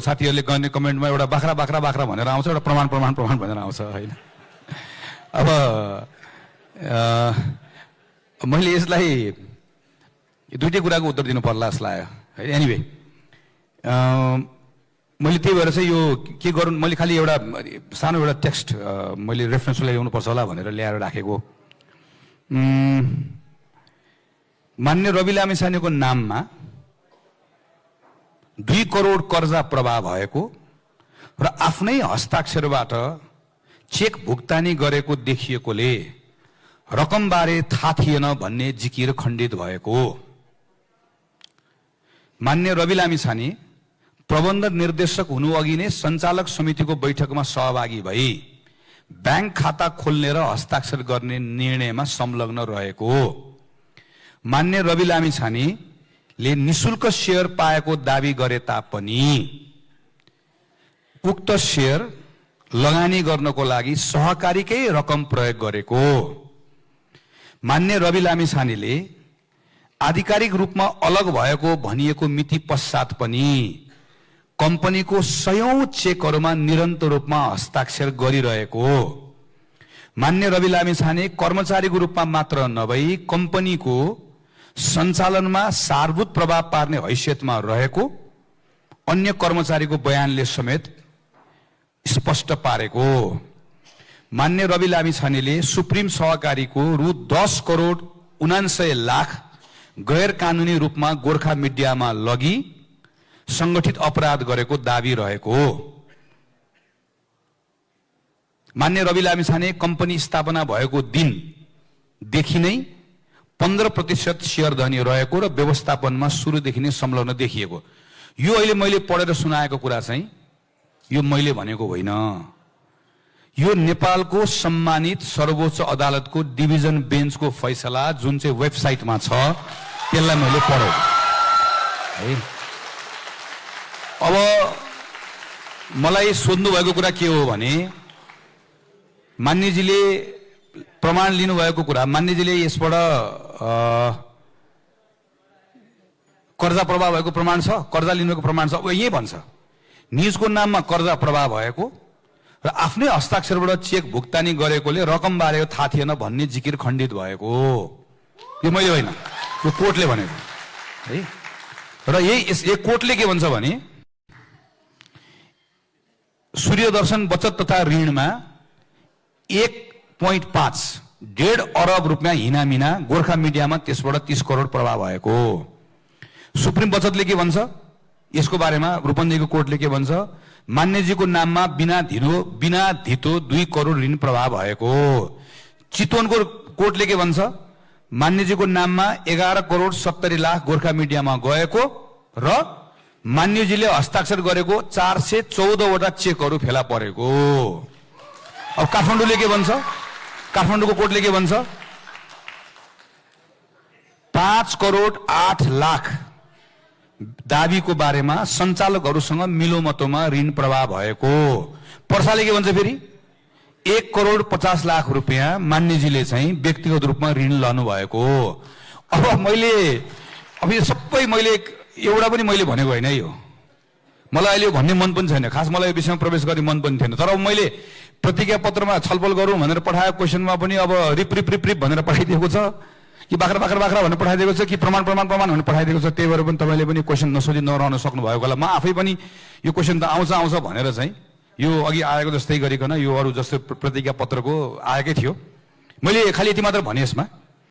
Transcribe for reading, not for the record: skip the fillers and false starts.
साथीहरूले गर्ने कमेन्टमा एउटा बाख्रा बाख्रा बाख्रा भनेर आउँछ, एउटा प्रमाण प्रमाण प्रमाण भनेर आउँछ होइन। अब मैले यसलाई दुईटै कुराको उत्तर दिनु पर्ला जस्तो लाग्यो। एनिवे मैले त्यही भएर चाहिँ यो के गरौँ, मैले खालि एउटा सानो एउटा टेक्स्ट मैले रेफरेन्स ल्याउनुपर्छ होला भनेर ल्याएर राखेको। मान्य रवि लामिछानेको नाममा 2 करोड कर्जा प्रवाह भएको र आफ्नै हस्ताक्षरबाट चेक भुक्तानी गरेको देखिएकोले रकमबारे थाहा थिएन भन्ने जिकिर खण्डित भएको। मान्य रवि लामिछाने प्रबन्ध निर्देशक हुनु अघि नै सञ्चालक समितिको बैठकमा सहभागी भई ब्याङ्क खाता खोल्ने र हस्ताक्षर गर्ने निर्णयमा संलग्न रहेको। मान्य रवि लामिछानेले निशुल्क शेयर पाएको दावी गरे तापनि उक्त शेयर लगानी गर्नको लागि सहकारीकै रकम प्रयोग गरेको। मान्य रवि लामिछानेले आधिकारिक रूपमा अलग भएको भनिएको मिति पश्चात पनि कम्पनीको 100औं चेकहरूमा निरन्तर रूपमा हस्ताक्षर गरिरहेको। मान्य रवि लामिछाने कर्मचारीको रूपमा मात्र नभई कम्पनीको सञ्चालनमा सारभूत प्रभाव पार्ने हैसियतमा रहेको अन्य कर्मचारीको बयानले समेत स्पष्ट पारेको। मान्य रवि लामिछानेले सुप्रिम सहकारीको रु 10 करोड 79 लाख गैर कानुनी रूपमा गोर्खा मिडियामा लगी संगठित अपराध गरेको दावी रहेको। मान्य रवि लामिछाने कम्पनी स्थापना भएको दिनदेखि नै 15% शेयर धनी रहेको र व्यवस्थापनमा सुरुदेखि नै संलग्न देखिएको। यो अहिले मैले पढेर सुनाएको कुरा चाहिँ यो मैले भनेको होइन, यो नेपालको सम्मानित सर्वोच्च अदालतको डिभिजन बेन्चको फैसला जुन चाहिँ वेबसाइटमा छ त्यसलाई मैले पढेँ है। अब मलाई सोध्नु भएको कुरा के हो भने मान्यजीले प्रमाण लिनुभएको कुरा, मान्यजीले यसबाट कर्जा प्रवाह भएको प्रमाण छ, कर्जा लिनुको प्रमाण छ। अब यही भन्छ निजको नाममा कर्जा प्रवाह भएको र आफ्नै हस्ताक्षरबाट चेक भुक्तानी गरेकोले रकम बारे थाहा थिएन भन्ने जिकिर खण्डित भएको। यो मैले होइन, यो कोर्टले भनेको है। र यही कोर्टले के भन्छ भने सूर्यदर्शन बचत तथा ऋणमा 1.5 अरब रुपियाँ हिनामिना गोर्खा मिडियामा त्यसबाट 30 करोड प्रवाह भएको। सुप्रिम बचतले के भन्छ यसको बारेमा, रूपन्देहीको कोर्टले के भन्छ, मान्यजीको नाममा बिना धितो 2 करोड ऋण प्रवाह भएको। चितवनको कोर्टले के भन्छ, मान्यजीको नाममा 11 करोड 70 लाख गोर्खा मिडियामा गएको र मान्यजीले हस्ताक्षर गरेको 414 वटा चेकहरू फेला परेको। अब काठमाडौँले के भन्छ, काठमाडौँको कोर्टले के भन्छ, 5 करोड 8 लाख दावीको बारेमा सञ्चालकहरूसँग मिलोमतोमा ऋण प्रवाह भएको। पर्साले के भन्छ फेरि 1 करोड 50 लाख रुपियाँ मान्यजीले चाहिँ व्यक्तिगत रूपमा ऋण लानु भएको। अब यो सबै मैले एउटा पनि मैले भनेको होइन यो, मलाई अहिले भन्ने मन पनि छैन, खास मलाई यो विषयमा प्रवेश गर्ने मन पनि थिएन। तर अब मैले प्रतिज्ञा पत्रमा छलफल गरौँ भनेर पठाएको क्वेसनमा पनि अब रिप भनेर पठाइदिएको छ कि बाख्रा बाख्रा बाख्रा भनेर पठाइदिएको छ कि प्रमाण प्रमाण प्रमाण भनेर पठाइदिएको छ। त्यही भएर पनि तपाईँले पनि क्वेसन नसोधी नरहन सक्नु भएको होला। म आफै पनि यो क्वेसन त आउँछ भनेर चाहिँ यो अघि आएको जस्तै गरिकन यो अरू जस्तो प्रतिज्ञा पत्रको आएकै थियो। मैले खालि यति मात्र भने यसमा